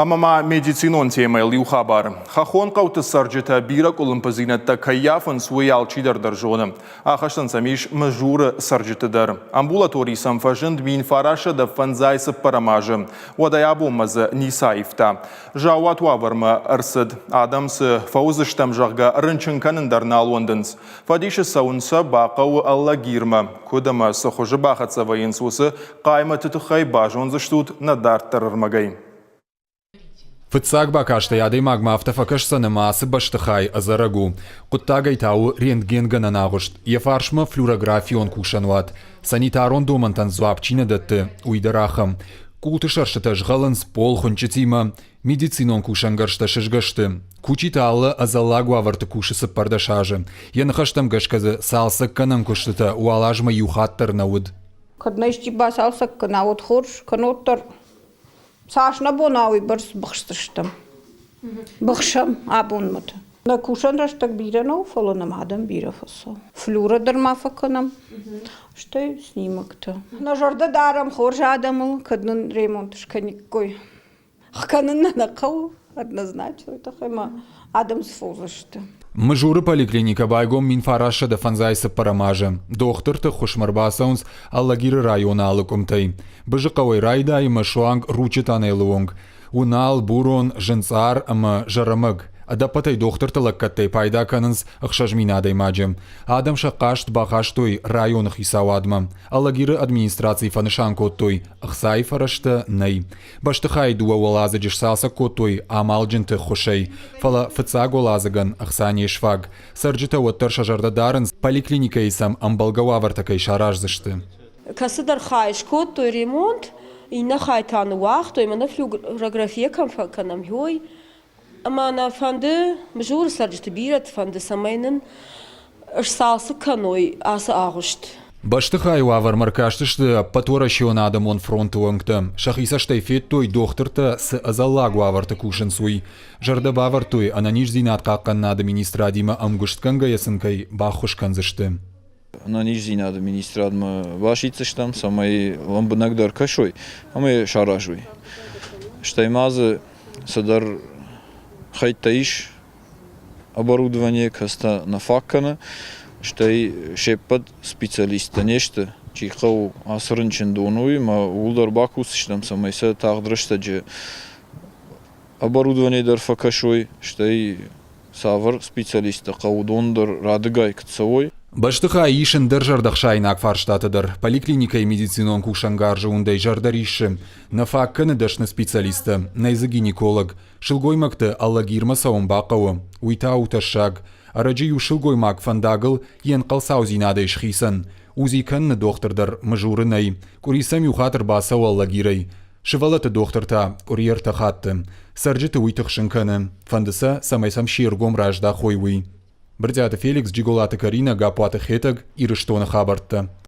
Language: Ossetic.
Ӕмӕ ма медицинон темӕйыл иу хабар. Хӕххон хъӕуты цӕрджытӕ бирӕ къуылымпыдзинӕдтӕ кӕй йафынц, уый алчидӕр дӕр зоны. Ахӕстӕн сӕм ис Мызуры цӕрджыты дӕр. Амбулатори сӕм фӕзынд 1954 азы. Уӕдӕй абонмӕ дзы ницы аивта. Заууат уавӕрмӕ ӕрцыд. Адӕм цы фӕуыдзыстӕм, зӕгъгӕ, рынчын кӕнын дӕр нал уӕндынц. Фӕдисы цӕуын сӕ бахъӕуы Алагирмӕ. Куыд ӕмӕ цы хуызы бахӕццӕ вӕййынц уыцы хъаймӕты тыххӕй базондзыстут нӕ дарддӕр ӕрмӕгӕй. Фыццаг бакастӕй адӕймагмӕ афтӕ фӕкӕсдзӕн ӕмӕ ацы бӕстыхай ӕдзӕрӕг у. Хъуыддагӕй та у рентгенгӕнӕн агъуыст, йӕ фарсмӕ флюорографион кусӕнуат. Санитарон домӕнтӕн дзуапп чи нӕ дӕтты, уый дӕр ахӕм. Къулты сӕрстытӕ згъӕлынц пъол хуынчъытимӕ, Медицинон кусӕнгӕрзтӕ сызгӕ сты. Кучиты Аллӕ ӕдзӕллаг уавӕрты кусы 14 азы. Йӕ ныхӕстӕм гӕсгӕ дзы цалцӕггӕнӕн куыстытӕ уал азмӕ иу хатт дӕр нӕ уыд. Кӕд нӕ исчи бацалцӕг кӕна, уӕд хорз, кӕннод дӕр цас нӕ бон у, уыйбӕрц быхсдзыстӕм. Быхсӕм абонмӕ та. Нӕ кусӕн рӕстӕг бирӕ нӕу, фӕлӕ нӕм адӕм бирӕ фӕцӕуы. Флюрӕ дӕр ма фӕкӕнӕм, стӕй снимоктӕ. Нӕ зӕрдӕ дарӕм хорз адӕмыл, кӕд нын ремонт скӕниккой. Кӕнын нӕ нӕ хъӕуы, однозначно, тыххӕй ма адӕм сфолдзысты. Мызуры поликлиникӕ байгом 1954 азы. Дохтырты ххуысмӕ ӕрбацӕуынц Алагиры районы алы къуымтӕй. Бызыхъӕуӕй райдайы ӕмӕ суанг Ручъы тъанелы онг. Уынал, Бурон, Зынцъар ӕмӕ Зӕрӕмӕг. Ӕдӕппӕтӕй дохтырты лӕггӕдтӕй пайда кӕнынц 6000 адӕймаджы. Адӕм сӕ хъаст бахастой районы хицауадмӕ. Алагиры администрацийы фӕнысан кодтой, ӕхцайы фӕрӕзтӕ нӕй. Бӕстыхайы дыууӕ уӕладзыджы сцалцӕг кодтой амалджынты ӕххуысӕй, фӕлӕ фыццаг уӕладзыгӕн ӕхца не сфаг. Цӕрджытӕ уӕддӕр сӕ зӕрдӕ дарынц, поликлиникӕйы сӕм ӕмбӕлгӕ уавӕртӕ кӕй сараздзысты. Кӕцыдӕр хай скодтой ремонт, иннӕ хай та ныууагътой, мӕнӕ флюорография кӕм фӕкӕнӕм, уый. Ӕмӕ нӕ фӕнды, Мызуры цӕрджыты бирӕты фӕнды, цӕмӕй нын сцалцӕг кӕной ацы агъуыст. Бӕстыхайы уавӕрмӕ ӕркастысты Ӕппӕтуӕрӕсеон адӕмон фронты уӕнгтӕ. Сӕхи цӕстӕй федтой, дохтыртӕ цы ӕдзӕллаг уавӕрты кусынц, уый. Зӕрдӕ бавӕрдтой, ӕнӕниздзинад хъахъхъӕнынады министрадимӕ ӕмгуыстгӕнгӕйӕ сын кӕй баххуыс кӕндзысты. Ӕнӕниздзинады министрадмӕ басиддзыстӕм, цӕмӕй лӕмбынӕгдӕр кӕсой ӕмӕ йӕ саразой. Стӕй ма дзы цыдӕр хӕйттӕ ис оборудование, кӕцытӕ нӕ фаг кӕны, стӕй се ппӕт специалисттӕ не сты, чи хъӕуы ацы рынчындон, уый ӕмӕ ууыл дӕр бакусдзыстӕм, цӕмӕй сӕ тагъд рӕстӕджы оборудование дӕр фӕкӕсой, стӕй цавӕр специалисттӕ хъӕуы, уыдон дӕр радыгай куыд цӕуой. Бӕстыхайы ис ӕндӕр зӕрдӕхсаинаг фарстатӕ дӕр. Поликлиникӕйы медицинон кусӕнгарзы уындӕй зӕрдӕ риссы. Нӕ фаг кӕны дӕсны специалисттӕ, нӕй дзы гинеколог. Сылгоймӕгты Алагирмӕ цӕуын бахъӕуы, уый та у тӕссаг. Ӕрӕджы иу сылгоймаг фӕндагыл йе нхъӕлцаудзинадӕй схицӕн. УЗИ кӕныны дохтыр дӕр Мызуры нӕй. Къуыри сӕм иу хатт ӕрбацӕуы Алагирӕй. Сывӕллӕтты дохтыр та къуыри ӕртӕ хатты. Цӕрджыты уый тыхсын кӕны. Фӕнды сӕ, цӕмӕй сӕм се ргом раздахой, уый. Брытъиаты Феликс, Джиголаты Каринӕ, Гаппуаты Хетӕг, Ирыстоны хабӕрттӕ.